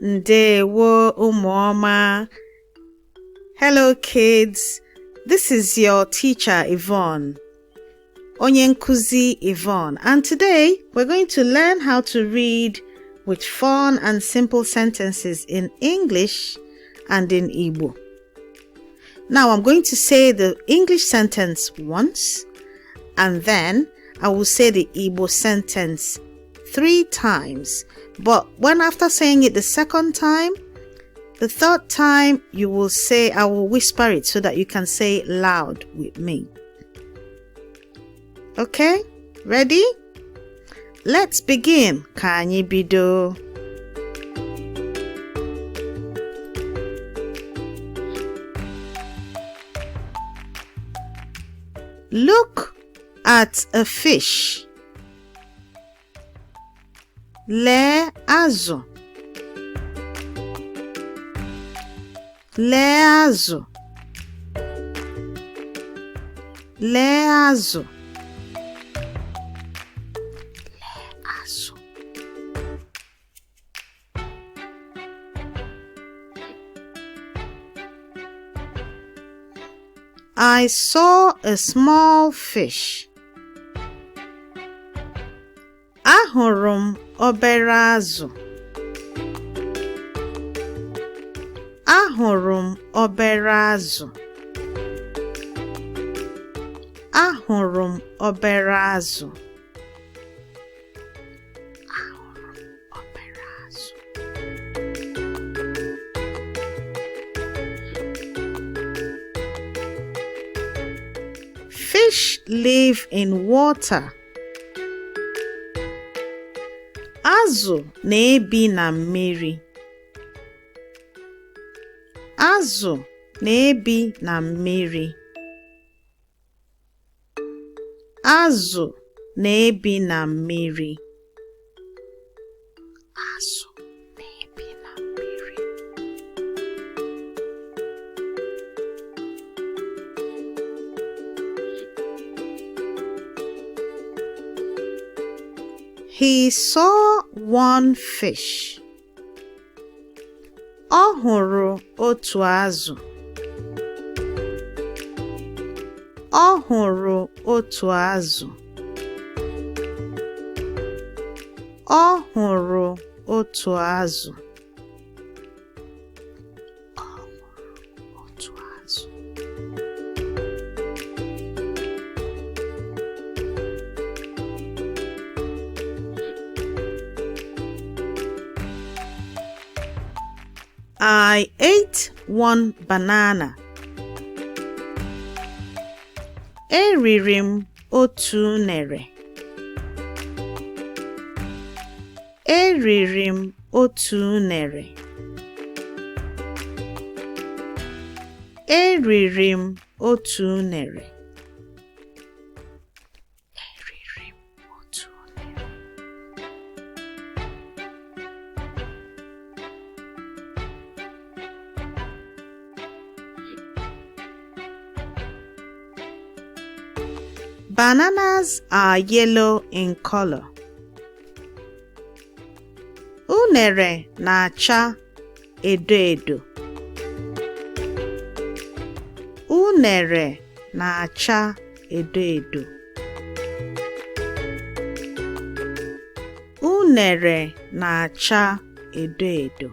Ndeewo ụmụọma. Hello kids, this is your teacher Yvonne, onye nkuzi Yvonne, and today we're going to learn how to read with fun and simple sentences in English and in Igbo. Now I'm going to say the English sentence once, and then I will say the Igbo sentence 3 times. But when after saying it the second time, the third time you will say, I will whisper it so that you can say it loud with me. Okay? Ready? Let's begin. Ka anyị bido. Look at a fish. Lee azụ. Lee azụ. Lee azụ. Lee azụ. I saw a small fish. Ahụrụ m obere azụ. Ahụrụ m obere azụ. Ahụrụ m obere azụ. Ahụrụ m obere azụ. Fish live in water. Azụ na-ebi na mmiri. Azụ na-ebi na mmiri. Azụ na-ebi na mmiri. Azụ na-ebi na mmiri. He saw one fish. Ọ hụrụ otu azụ. Ọ hụrụ otu azụ. Ọ hụrụ otu azụ. Ọ hụrụ otu azụ. I ate one banana. Eriri m otu unere. Eriri m otu unere. Eriri m otu unere. Eriri m otu unere. Bananas are yellow in color. Unere na-acha edo edo. Unere na-acha edo edo. Unere na-acha edo edo.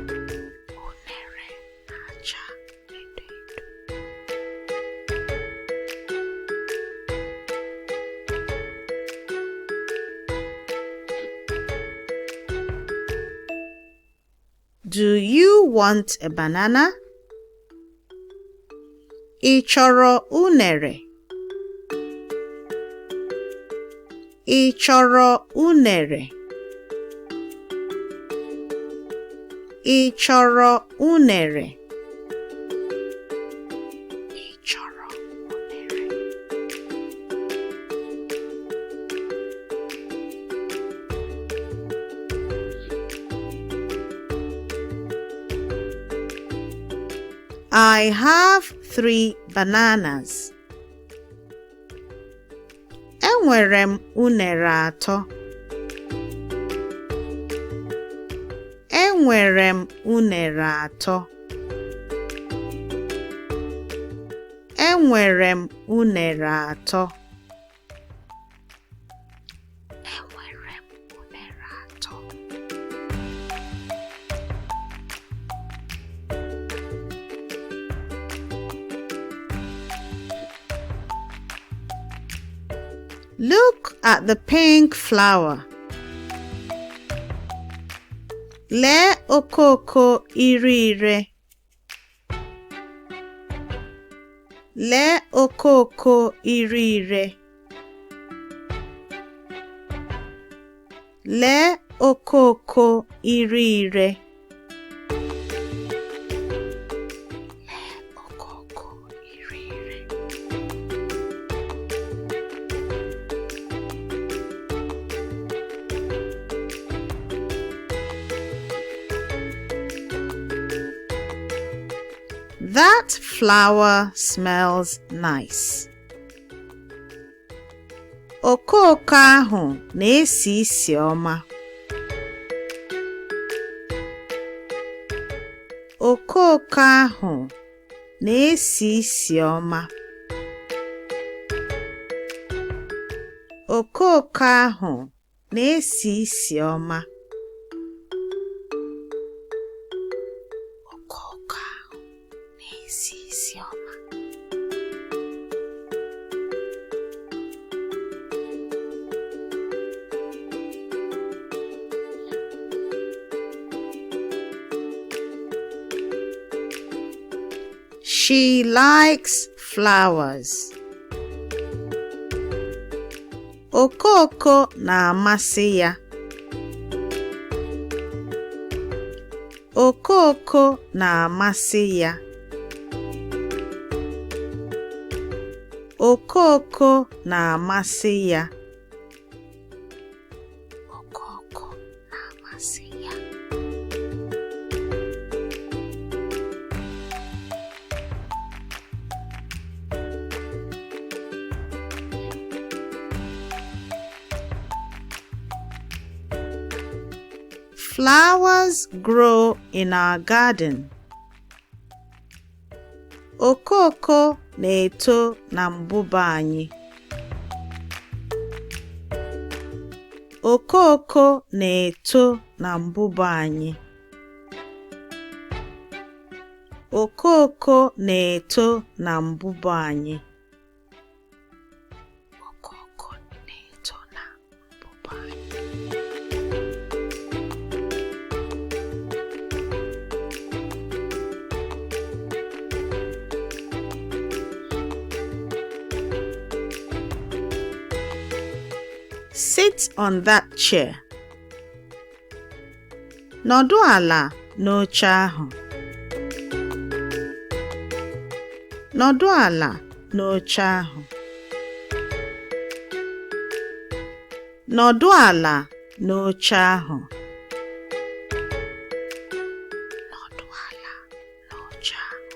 Unere na-acha edo edo. Do you want a banana? Ị chọrọ unere? Ị chọrọ unere? Ị chọrọ unere? Ị chọrọ unere? I have 3 bananas. Enwere m unere 3. Enwere m unere atọ. Enwere m unere atọ. Enwere m unere atọ. Look at the pink flower. Lee okoko ire-ire. Lee okoko ire-ire. Lee okoko ire-ire. Lee okoko ire-ire. That flower smells nice. Okooko ahụ na-esi isi ọma. Okooko ahụ na-esi isi ọma. Okooko ahụ na-esi isi ọma. Okooko ahụ na-esi isi ọma. She likes flowers. Okooko na-amasị ya. Okooko na-amasị ya. Okooko na-amasị ya. Okooko na-amasị ya. Flowers grow in our garden. Okooko na-eto na mbụba anyị. Okooko na-eto na mbụba anyị. Okooko na-eto na mbụba anyị. Okooko na-eto na mbụba anyị. Sit on that chair. Nọdụ ala n'oche ahụ. Nọdụ ala n'oche ahụ. Nọdụ ala n'oche ahụ. Nọdụ ala n'oche ahụ.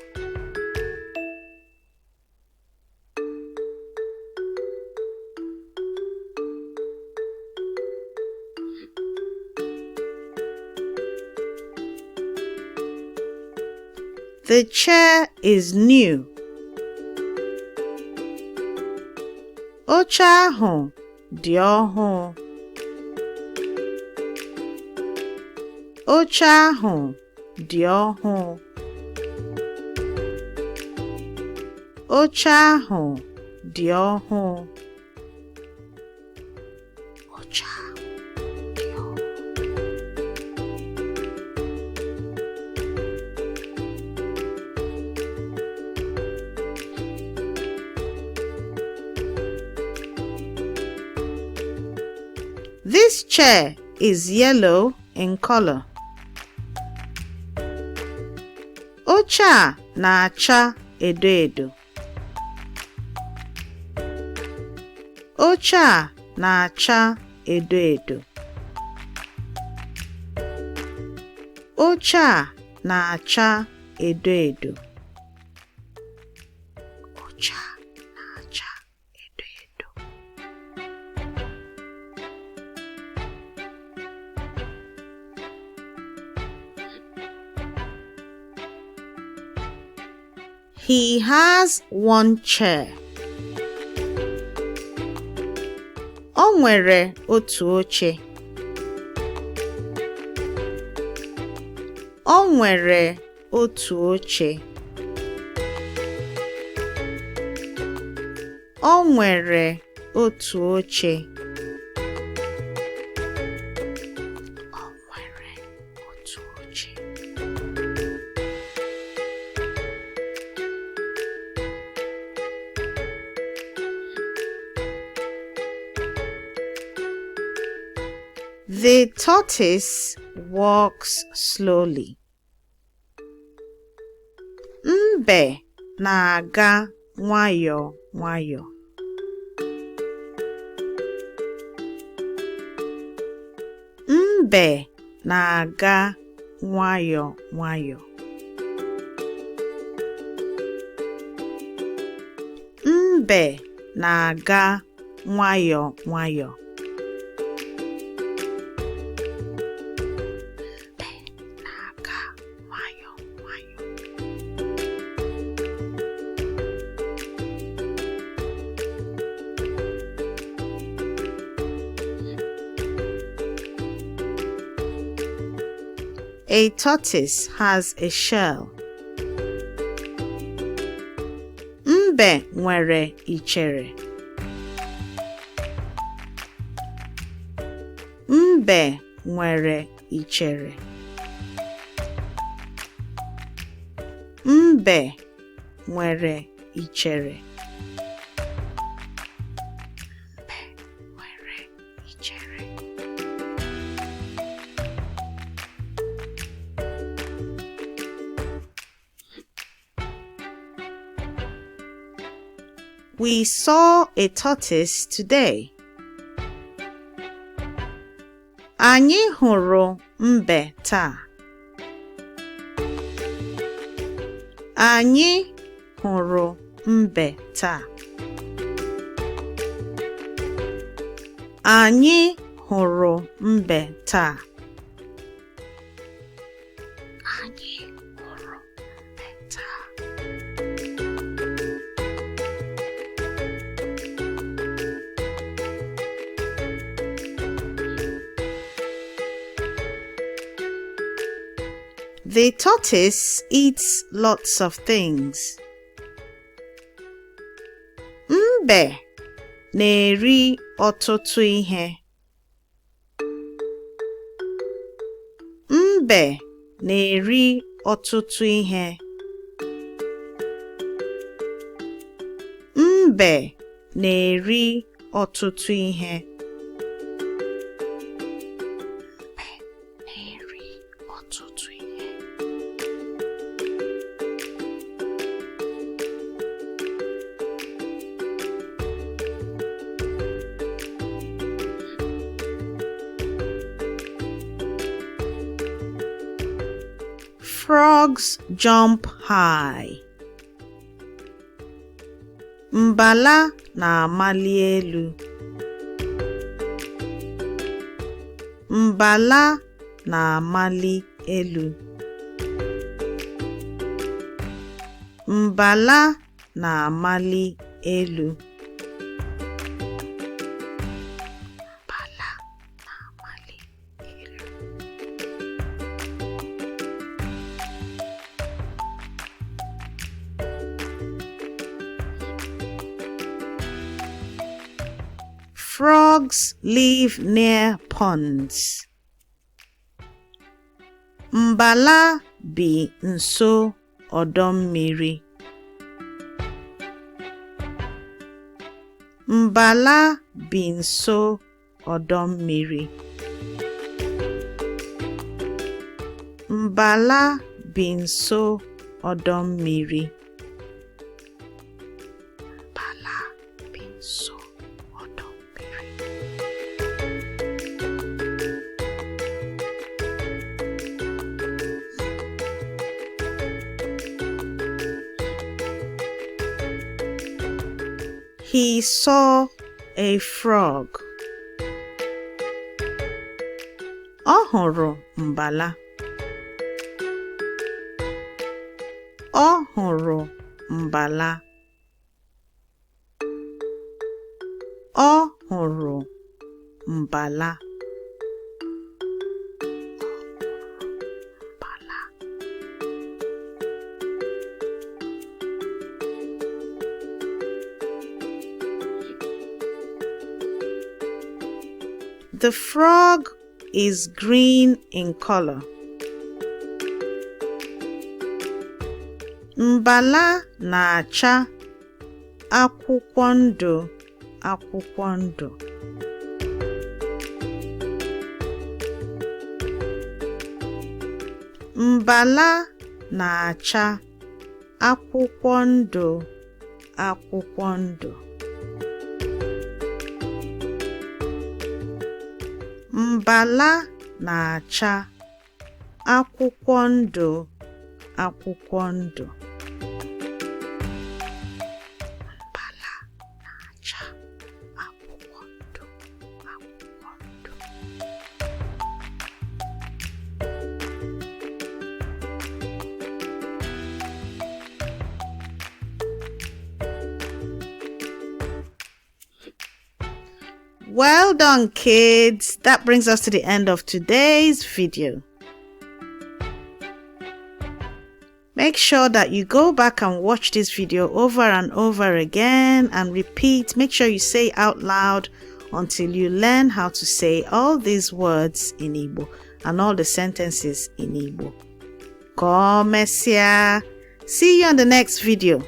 The chair is new. Oche ahụ dị ọhụụ. Oche ahụ dị ọhụụ. Oche ahụ dị ọhụụ. Oche ahụ dị ọhụụ. This chair is yellow in color. Oche a na-acha edo edo. Oche a na-acha edo edo. Oche a na-acha edo edo. Oche a na-acha edo edo. He has one chair. O nwere otu oche. O nwere otu oche. O nwere otu oche. O nwere otu oche. The tortoise walks slowly. Mbe na-aga nwayọọ nwayọọ. Mbe na-aga nwayọọ nwayọọ. Mbe na-aga nwayọọ nwayọọ. A tortoise has a shell. Mbe nwere ichere. Mbe nwere ichere. Mbe nwere ichere. Mbe nwere ichere. We saw a tortoise today. Anyị hụrụ mbe taa. Anyị hụrụ mbe taa. Anyị hụrụ mbe taa. Anyị hụrụ mbe taa. The tortoise eats lots of things. Mbe na-eri ọtụtụ ihe. Mbe na-eri ọtụtụ ihe. Mbe na-eri ọtụtụ ihe. Frogs jump high. Mbala na-amali elu. Mbala na-amali elu. Mbala na-amali elu. Mbala na-amali elu. Frogs live near ponds. Mbala bi nso ọdọ mmiri. Mbala bi nso ọdọ mmiri. Mbala bi nso ọdọ mmiri. Mbala bi nso ọdọ mmiri. He saw a frog. Ọ hụrụ mbala. Ọ hụrụ mbala. Ọ hụrụ mbala. The frog is green in color. Mbala na-acha akwụkwọ ndụ akwụkwọ ndụ. Mbala na-acha akwụkwọ ndụ akwụkwọ ndụ. Mbala na-acha akwụkwọ ndụ akwụkwọ ndụ. Mbala na-acha akwụkwọ ndụ akwụkwọ ndụ. Well done, kids. That brings us to the end of today's video. Make sure that you go back and watch this video over and over again and repeat. Make sure you say out loud until you learn how to say all these words in Igbo and all the sentences in Igbo. Komesia. See you on the next video.